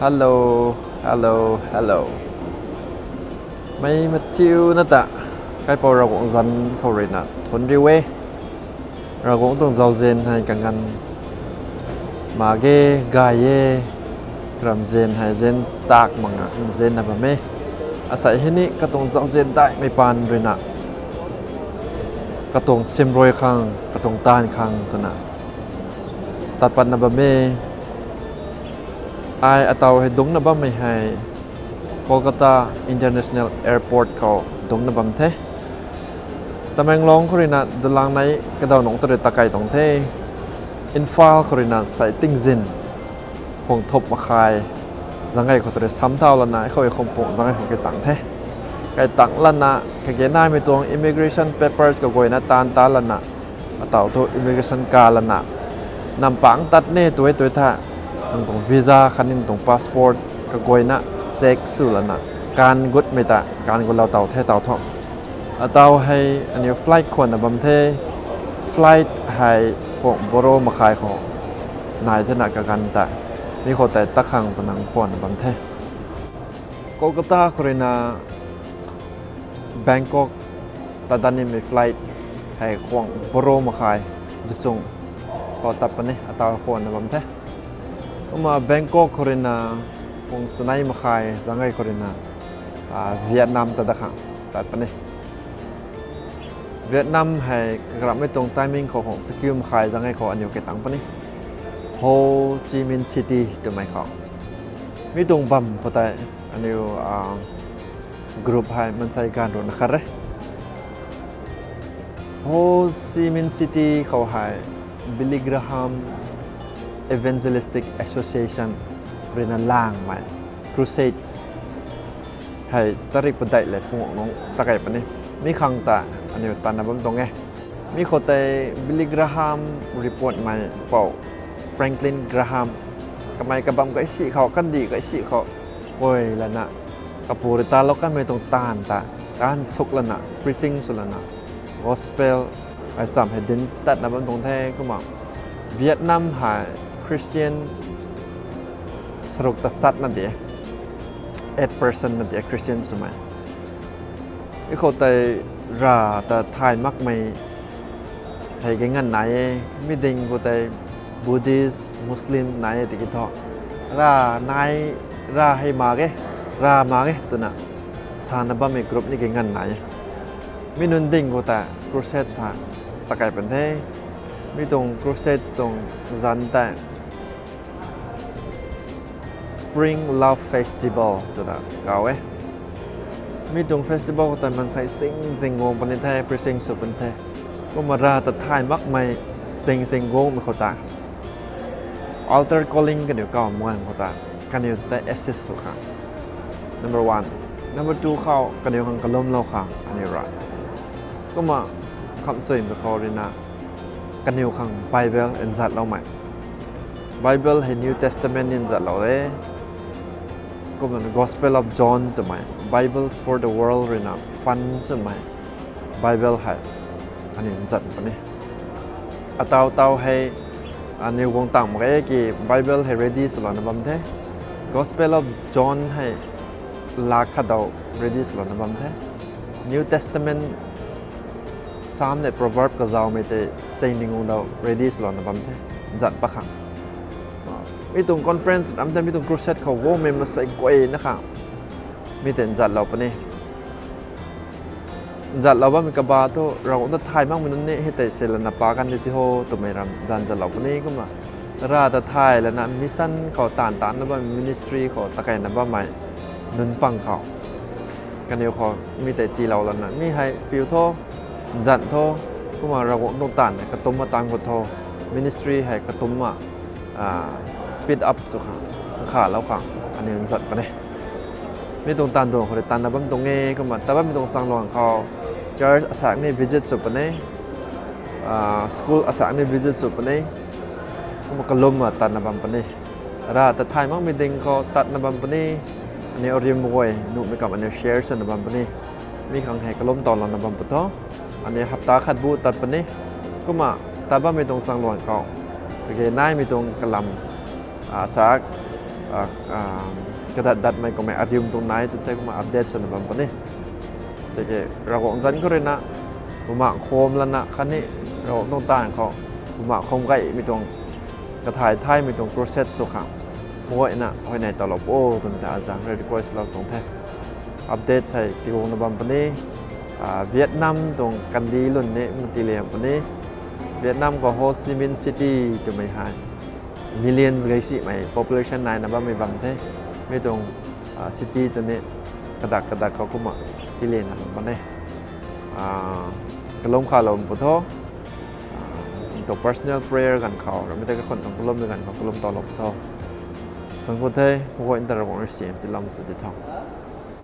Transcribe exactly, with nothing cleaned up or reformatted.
Hello, hello, hello. Mei mathiuna ta, kaipou Ravguangc zanc khou ruina thuanc riu e. Ravguangc tuang zauzian hei kanganv mak ge, gay e, ramzian hei zian tak mak nga nzianna bam e. Asei hei ni katuang zauzian daihmei paan ruina, katuang simrui khang, katuang taanv khang twna tat patna bam e. Ai ataw hei dungcna bammei hei Kolkata International Airport khou dungcna bam the. Tamenglong khou ruina dulang nei kadaw nungc ta rui takei tuang the. Imphal khou ruina sei tingzin khwang thup makhai zanc gay khou ta rui sam thau lana, khou e khwang pung zanc gay khou kai tang the. Kai tang lana, kage naimei tuang immigration papers kaguayna taanv ta lana, ataw thu immigration ka lana, nampang tat ne twe twe tha, nang tuang visa khatni nang tuang passport kaguayna check sw lana, kaanv gutmei ta kaanv gutlou taw the taw thu. Ataw hei aniu flight khwanna bam the. Flight hei khwang baro makhai khou nai thena kaganv ta, mi khou tei takhang twna khwanna bam the. Kolkata khou ruina Bangkok tat dat nimei flight hei khwang baro makhai zipchung khou tat puni, ataw khwanna bam the. Kumna Bangkok khou ruina pung sanei makhai zanc gay khou ruina Vietnam ta dat khang tat puni. Vietnam hei karamhmei tuang timing khou khwang sakiu makhai zanc gay khou aniu kai tang puni, Ho Chi Minh City twmei khou. Mi tuang bam khou tei aniu group hei mansei ganv ruina khat re. Ho Chi Minh City khou hei Billy Graham Evangelistic Association ruina langmei crusade hei tarik padeih le pung nungc takei puni. Mi khang ta aniu tatna bam tuang e. Mi khou tei Billy Graham reportmei pou Franklin Graham, kamei kabam kaisi khou, kandih kaisi khou, koi lana, kapu rui talou kanmei tuang taanv ta kaanv suk lana, preaching sw lana, gospel ai cham hei dinc tatna bam tuang the. Kumna Vietnam hei Christian saruk ta chatna de, eight percent na de Christian swmei. I khou tei rav ta thay makmei hei ganganv nai e. Mi ding khou tei Buddhist, Muslim nai e tiki thu, rav nai, rav hei mak ge, rav mak ge twna sana bammei group ni ganganv nai e. Mi nunc ding khou tei crusade sa takei pan the. Mi tuang crusade tuang zanc tei Spring Love Festival twna kaw e. Mi tuang festival khou tei mansei sing sing guang puni the, preaching sw puni the. Kumna rav ta thay makmei sing sing guangmei khou tei altar calling kaniw kaw mak ganv khou tei kaniw tei assist sw khang, number one. Number two khou kaniw khang kalumlou khang aniw ra. Kumna khamchuimei khou ruina kaniw khang Bible nzatloumei. Bible hei New Testament ni nzatlou e. Kumna Gospel of John twmei, Bibles for the World ruina fund swmei Bible hei aniw nzat puni. Ataw taw hei aniw guang tang mak ge ki Bible hei ready swlouna bam the. Gospel of John hei lak khat daw ready swlouna bam the. New Testament, Psalm le Proverb kazawmei tei ching ning guang daw ready swlouna bam the, nzat pakhang. Mi tuang conference ram tei mi tuang crusade khou guangmei masei guayna khang mi tei nzatlou puni. Nzatlou bammei kaba thu Ravguangc ta thay makmei nunc ni hei tei silana pa kan di ti ho twmei ram zanc nzatlou puni. Kumna rav ta thay lana mission khou taanv taanna bammei, ministry khou takeina bammei nunc pang khou kaniw khou mi tei tiilou lana mi hei piu tho, nzan tho, kumna Ravguangc tuang taanv hei katumc ma taanv khou tho, ministry hei katumc ma speed up sw khang, nkhavlou khang aniw nzat puni. Mi tuang taanv duang khou rui taanna bam tuang e. Kumna tat bammei tuang chaengluang khou church asaekc ni visit sw puni, school asaekc ni visit sw puni. Kumna kalumna tatna bam puni. Rav ta thay makmei ding khou tatna bam puni. Aniw ariu mak guay nuhmei kam aniw share swna bam puni. Mi khang hei kalum tawlouna bam pu tho. Aniw hapta khat bu tat puni. Kumna tat bammei tuang chaengluang khou kage naimei tuang kalam, asaekc, kadat datmei kummei arium tuang nai tu the kumna update swna bam puni. Tiki Ravguangc zanc khou ruina bumaengc kham lana khatni Ravguangc tuang taanv khou bumaengc kham gaymei tuang, kathay thaymei tuang crusade sw khang meic guayna huayney towlou pu twmei ta azanc rui request lou tuang the. Update hei tiguangna bam puni. Vietnam tuang kandih lwn ni kumna tiiliang puni. Vietnam khou Ho Chi Minh City twmei hei millions gaysimei population naina bammei bam the. Mi tuang city tu ni kadak kadak khou kumna tiiliangna bam puni. Kalum khalou pu tho. Tuang personal prayer ganv khou ramei tei kakhun tuang kalummei ganv khou kalum towlou pu tho. Thuanc ku the, meic guayna ta Ravguangc rui siam tiiloumei sw di tho.